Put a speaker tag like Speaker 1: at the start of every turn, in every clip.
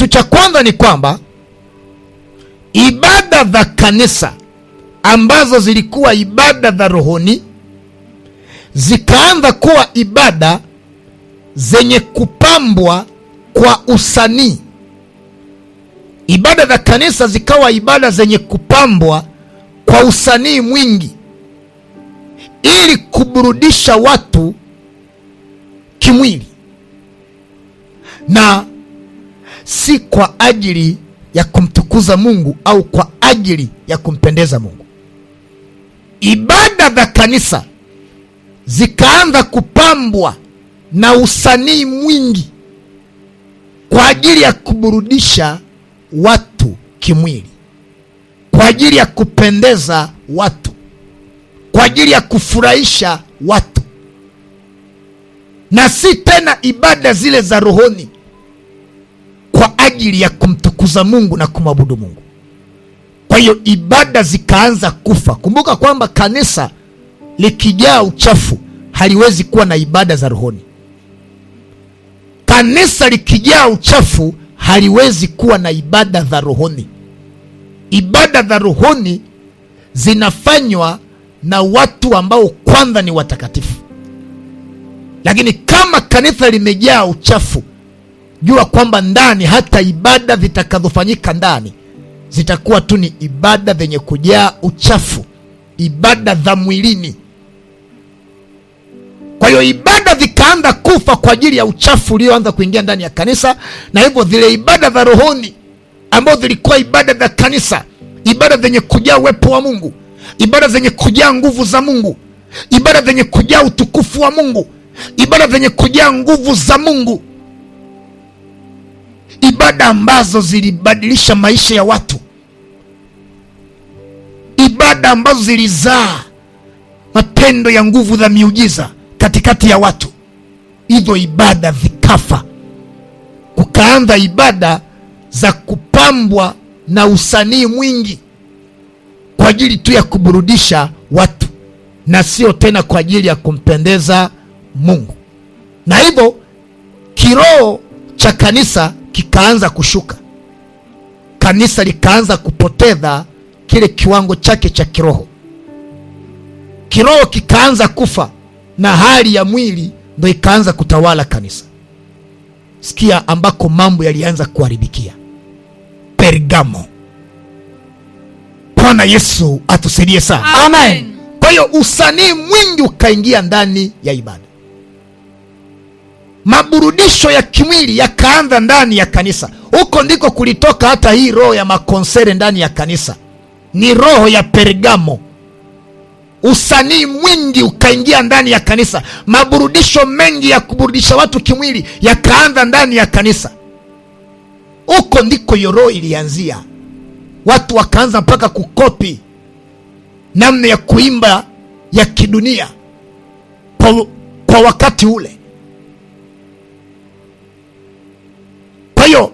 Speaker 1: Kitu cha kwanza ni kwamba ibada za kanisa ambazo zilikuwa ibada za rohoni zikaanza kuwa ibada zenye kupambwa kwa usanii. Ibada za kanisa zikawa ibada zenye kupambwa kwa usanii mwingi ili kuburudisha watu kimwili na si kwa ajili ya kumtukuza Mungu au kwa ajili ya kumpendeza Mungu. Ibada za kanisa zikaanza kupambwa na usanii mwingi kwa ajili ya kuburudisha watu kimwili, kwa ajili ya kupendeza watu, kwa ajili ya kufurahisha watu, na si tena ibada zile za rohoni kwa ajili ya kumtukuza Mungu na kumwabudu Mungu. Kwa hiyo ibada zikaanza kufa. Kumbuka kwamba kanisa likijaa uchafu haliwezi kuwa na ibada za rohoni. Kanisa likijaa uchafu haliwezi kuwa na ibada za rohoni. Ibada za rohoni zinafanywa na watu ambao kwanza ni watakatifu. Lakini kama kanisa limejaa uchafu, jua kwamba ndani hata ibada zitakazofanyika ndani zitakuwa tu ni ibada zenye kujaa uchafu, ibada za mwilini. Kwa hiyo ibada zikaanza kufa kwa ajili ya uchafu ulioanza kuingia ndani ya kanisa, na hivyo zile ibada za rohoni ambazo zilikuwa ibada za kanisa, ibada zenye kujaa uwepo wa Mungu, ibada zenye kujaa nguvu za Mungu, ibada zenye kujaa utukufu wa Mungu, ibada zenye kujaa nguvu za Mungu, ibada ambazo zilibadilisha maisha ya watu, ibada ambazo zilizaa matendo ya nguvu za miujiza katikati ya watu, hizo ibada zikafa. Kukaanza ibada za kupambwa na usanii mwingi kwa ajili tu ya kuburudisha watu na sio tena kwa ajili ya kumpendeza Mungu. Na hivyo kiroho cha kanisa kikaanza kushuka. Kanisa likaanza kupoteza kile kiwango chake cha kiroho. Kiroho kikaanza kufa na hali ya mwili ndo ikaanza kutawala kanisa. Sikia ambako mambo yalianza kuharibikia. Pergamo. Bwana Yesu atusaidie sana.
Speaker 2: Amen.
Speaker 1: Kwa hiyo usanii mwingi ukaingia ndani ya ibada. Maburudisho ya kimwili yakaanza ndani ya kanisa. Huko ndiko kulitoka hata hii roho ya makonsere ndani ya kanisa. Ni roho ya Pergamo. Usanii mwingi ukaingia ndani ya kanisa. Maburudisho mengi ya kuburudisha watu kimwili yakaanza ndani ya kanisa. Huko ndiko hiyo roho ilianzia. Watu wakaanza mpaka kukopi namna ya kuimba ya kidunia kwa wakati ule. Kwa hiyo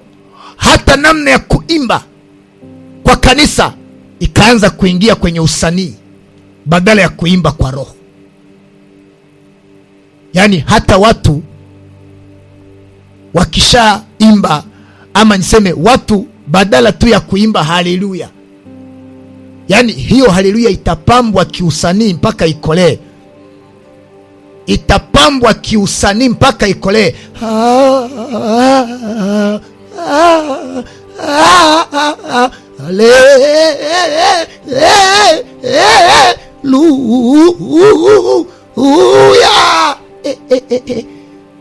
Speaker 1: hata namna ya kuimba kwa kanisa ikaanza kuingia kwenye usanii badala ya kuimba kwa roho. Yaani hata watu wakishaimba, ama niseme watu badala tu ya kuimba haleluya, yaani hiyo haleluya itapambwa kiusanii mpaka ikolee. Itapambwa kiusanii mpaka ikolee. Haleluya.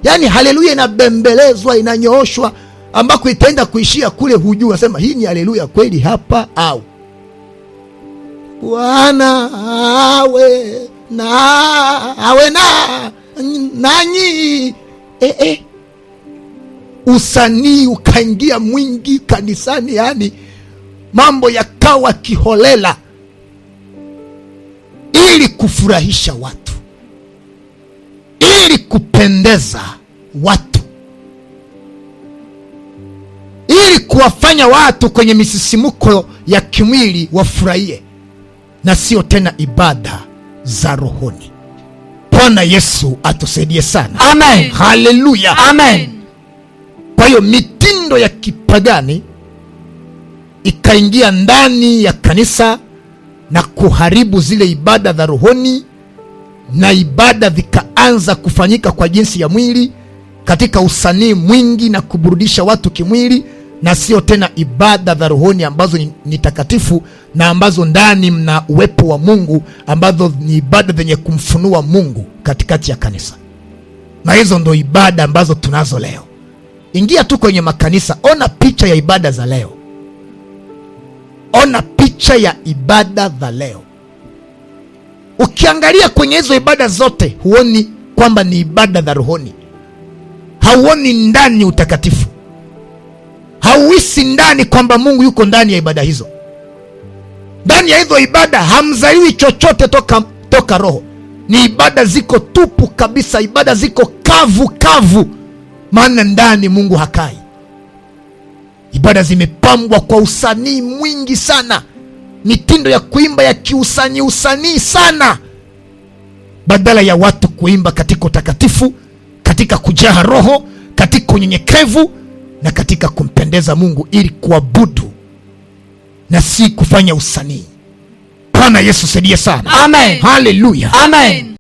Speaker 1: Yaani haleluya inabembelezwa, inanyooshwa, ambako itaenda kuishia kule hujui. Nasema hii ni haleluya kweli hapa au? Bwana awe na awe na nanyi. Usanii ukaingia mwingi kanisani, yani mambo yakawa kiholela ili kufurahisha watu, ili kupendeza watu, ili kuwafanya watu kwenye misisimuko ya kimwili wafurahie, na sio tena ibada za rohoni. Bwana Yesu atusaidie sana.
Speaker 2: Amen.
Speaker 1: Haleluya.
Speaker 2: Amen.
Speaker 1: Kwa hiyo mitindo Mitindo ya kipagani ikaingia ndani ya kanisa na kuharibu zile ibada za rohoni, na ibada zikaanza kufanyika kwa jinsi ya mwili katika usanii mwingi na kuburudisha watu kimwili, na sio tena ibada za rohoni ambazo ni takatifu na ambazo ndani mna uwepo wa Mungu, ambazo ni ibada zenye kumfunua Mungu katikati ya kanisa. Na hizo ndo ibada ambazo tunazo leo. Ingia tu kwenye makanisa, ona picha ya ibada za leo. Ona picha ya ibada za leo. Ukiangalia kwenye hizo ibada zote, huoni kwamba ni ibada za rohoni. Hauoni ndani utakatifu. Hauhisi ndani kwamba Mungu yuko ndani ya ibada hizo. Ndani ya hizo ibada hamzaliwi chochote toka roho. Ni ibada ziko tupu kabisa, ibada ziko kavu kavu, maana ndani Mungu hakai. Ibada zimepambwa kwa usanii mwingi sana, mitindo ya kuimba ya kiusanii usanii sana, badala ya watu kuimba katika utakatifu, katika kujaa roho, katika unyenyekevu na katika kumpendeza Mungu ili kuabudu na si kufanya usanii. Bwana Yesu saidie sana.
Speaker 2: Amen.
Speaker 1: Haleluya.
Speaker 2: Amen.